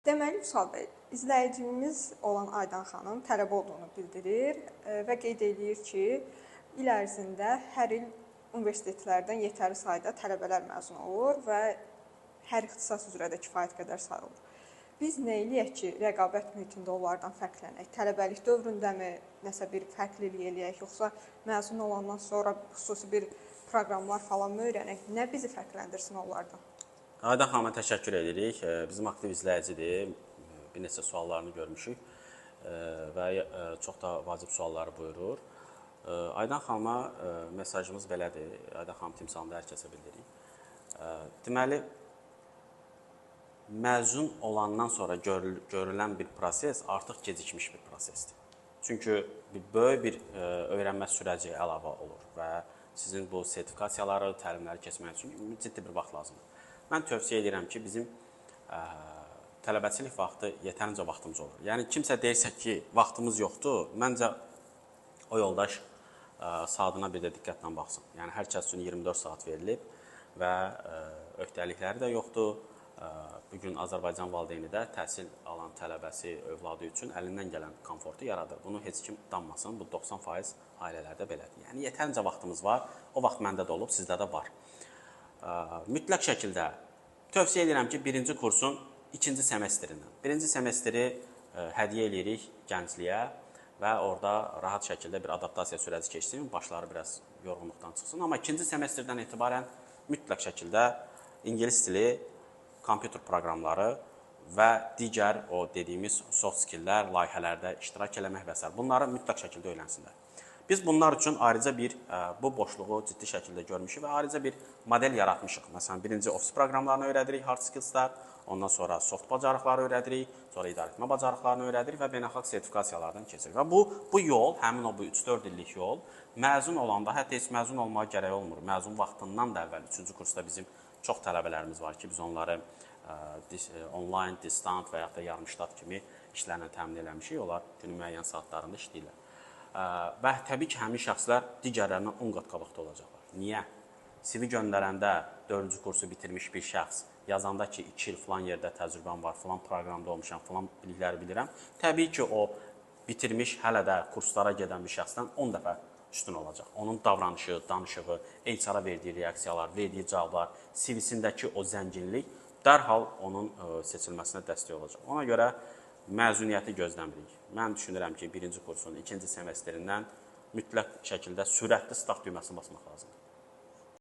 Deməli, Vüsal bəy, izləyicimiz olan Aydan xanım tələbə olduğunu bildirir və qeyd eləyir ki, il ərzində hər il universitetlərdən yetərli sayda tələbələr məzun olur və hər ixtisas üzrə də kifayət qədər say olur. Biz nə eləyək ki, rəqabət mühitində onlardan fərqlənək? Tələbəlik dövründəmi nəsə bir fərqlilik eləyək, yoxsa məzun olandan sonra xüsusi bir proqramlar falan mı öyrənək? Nə bizi fərqləndirsin onlardan? Aydan xanıma təşəkkür edirik. Bizim aktiv izləyicidir. Bir neçə suallarını görmüşük və çox da vacib sualları buyurur. Aydan xanıma mesajımız belədir. Aydan xanım timsalında hər kəsə bildiririk. Deməli, məzun olandan sonra görülən bir proses artıq gecikmiş bir prosesdir. Çünki böyük bir öyrənmə sürəci əlavə olur və sizin bu sertifikasiyaları, təlimləri keçmək üçün ciddi bir vaxt lazımdır. Mən tövsiyə edirəm ki, bizim tələbəçilik vaxtı yetərincə vaxtımız olur. Yəni, kimsə deyirsə ki, vaxtımız yoxdur, məncə o yoldaş saatına bir də diqqətlə baxsın. Yəni, hər kəs üçün 24 saat verilib və öhdəlikləri də yoxdur. Bugün Azərbaycan valideyni də təhsil alan tələbəsi, övladı üçün əlindən gələn komfortu yaradır. Bunu heç kim danmasın, bu 90% ailələrdə belədir. Yəni, yetərincə vaxtımız var, o vaxt məndə də olub, sizdə də var. Mütləq şəkildə tövsiyə edirəm ki, birinci kursun ikinci semestrindən. Birinci semestri hədiyyə eləyirik gəncliyə və orada rahat şəkildə bir adaptasiya sürəci keçsin, başları biraz yorğunluqdan çıxsın. Amma ikinci semestrdən etibarən mütləq şəkildə ingilis dili, kompüter proqramları və digər o dediyimiz soft skilllər, layihələrdə iştirak eləmək və s. Bunları mütləq şəkildə öyrənsinlər. Biz bunlar üçün ayrıca bir bu boşluğu ciddi şəkildə görmüşük və ayrıca bir model yaratmışıq. Məsələn, birinci ofis proqramlarını öyrədirik, hard skillslər, ondan sonra soft bacarıqları öyrədirik, sonra idarəetmə bacarıqlarını öyrədirik və beynəlxalq sertifikasiyalardan keçirik. Və bu yol, həmin o bu 3-4 illik yol, məzun olanda, hətta heç məzun olmağa gərək olmur. Məzun vaxtından da əvvəl 3-cü kursda bizim çox tələbələrimiz var ki, biz onları online, distant və yaxud da yarım ştat kimi işlərlə təmin eləmişik. Onlar günün müəyyən saatlarında işləyirlər. Və təbii ki, həmin şəxslər digərlərindən 10 qat qabaqda olacaqlar. Niyə? CV göndərəndə 4-cü kursu bitirmiş bir şəxs yazanda ki, 2 il filan yerdə təcrübəm var, filan proqramda olmuşam, filan bilikləri bilirəm. Təbii ki, o bitirmiş, hələ də kurslara gedən bir şəxsdən 10 dəfə üstün olacaq. Onun davranışı, danışığı, HR-a verdiyi reaksiyalar, verdiyi cavablar, CV-sindəki o zənginlik dərhal onun seçilməsinə dəstək olacaq. Ona görə məzuniyyəti gözləmirik. Mən düşünürəm ki, birinci kursun ikinci semestrindən mütləq şəkildə sürətli start düyməsini basmaq lazımdır.